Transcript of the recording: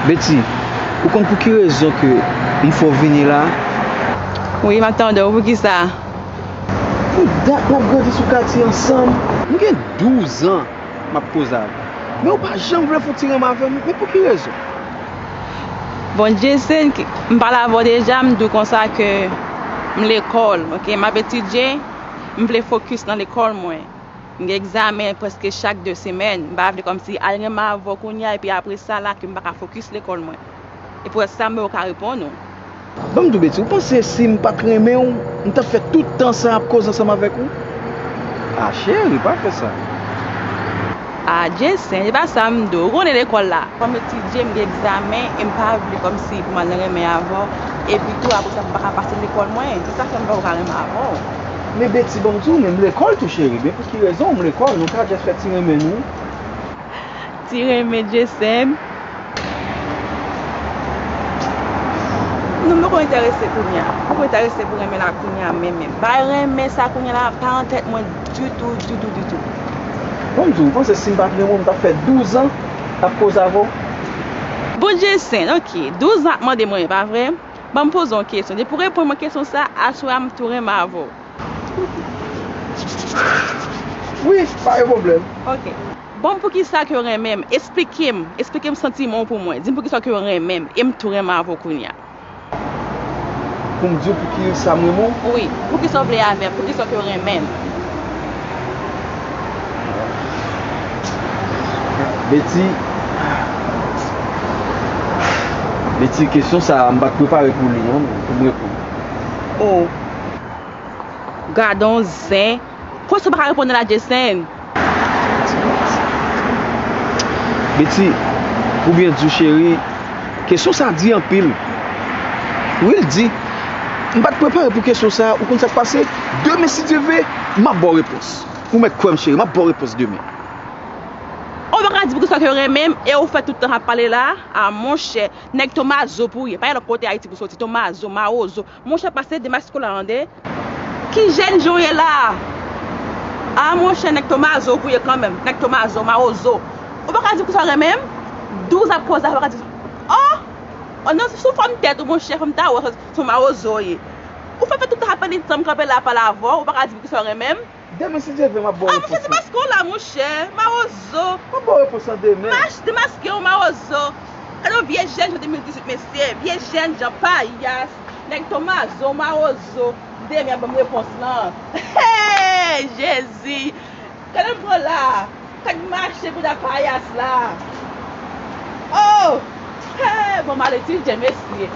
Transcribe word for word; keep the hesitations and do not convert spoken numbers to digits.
Betty, ou konn pou ki rezon ke m fè w vini la? Wi, m ap tande w. Poukisa? Pou dat n ap grandi sou katye ansanm. M gen douz an m ap koze avè w. Men ou pa janm vle fè yon ti renmen avè m. Men pou ki rezon? Bon, Jason, m pale avè w deja, m di w konsa ke m lekòl, oke? M ap etidye, m vle fokis nan lekòl mwen. M gen egzamen prèske chak de semèn. M pa vle kòmsi al renmen avè w kounye a, epi apre sa la ke m pa ka fokis lekòl mwen. E pou sa m ou ka reponn ou. Ban m di w, Betty, ou panse si m pa t renmen w, m t ap fè tout tan sa ap koze ansanm avèk ou? A, cheri, pa fè sa. A, Jason, se pa sa m di w. Ou konnen lekòl la. Fò m etidye, m gen egzamen, e m pa vle kòmsi pou m al nan renmen avè w. Epi tou, apre sa, m pa ka pase lekòl mwen. Se sa fè m pa ka renmen avè w. Men Betty, ban m di w, men m lekòl tou, cheri. Men pou ki rezon m lekòl? Nou ka just fè ti renmen nou. Ti renmen, Jason. Non, m poko enterese kounye a. M poko enterese pou renmen la kounye a, menm, menm. Bagay renmen sa kounye a la pa nan tèt mwen ditou, ditou, ditou. Ban m di w, ou panse si m pa t renmen w, m t ap fè douz an ap koze avè w? Bon, Jason, oke, douz an ap mande mwen, pa vre? Ban m poze w yon kesyon. Depi w reponn mwen kesyon sa, aswè a m tou renmen avè w. Wi, pa gen pwoblèm. Oke. Bon, poukisa ke w renmen m? Esplike m. Esplike m santiman w pou mwen. Di m poukisa ke w renmen m. E m tou renmen avè w kounye a. Pou m di w poukisa m renmen w? Wi. Poukisa w vle avè m? Poukisa ke w renmen m? Betty, Betty, kesyon sa a, m pa t prepare pou li, non, pou m reponn. Oh. Gadon zen. Pwoso pa ka reponn la, Jason? Betty, pou byen di w, cheri, kesyon sa a di anpil. Wi, l di. M pa t prepare pou kesyon sa a. Ou konn sa k pase? Demen, si Dye vle, m ap ba w repons. Ou mèt kwè m, cheri, m ap ba w repons demen. Ou pa ka di poukisa ke w renmen m e ou fè tout tan ap pale la? A, monchè, nèg Tomazo pou w ye. Pa gen lòt kote Ayiti pou soti. Tomazo, mawozo. Monchè, pase demaske w la, tande. Ki jèn jan w ye la a? A, monchè, nèg Tomazo pou w ye kanmenm. Nèg Tomazo, mawozo. Ou pa ka di poukisa w renmen m? Douz ap koze, ou pa ka di. Oh! Oh non, sou fòm tèt ou, monchè, fò m ta wè se yon mawozo w ye. Ou fè fè tout tan ap pale, tan m kanpe la ap pale avè w, ou pa ka di poukisa w renmen m? Demen, si Dye vle, m ap ba w repons. A, monchè, demaske w la, monchè. Mawozo. M ap ba w repons lan demen. Mach, demaske w, mawozo. Gade yon vye jèn jan de mil dizuit, mesye. Vye jèn jan payas. Nèg Tomazo, mawozo. Demen ap ban m repons lan. Hey, Jezi. Gade m pran la. Gade mache pou da payas la. Oh! Hey, bon, m al etidye, mesye.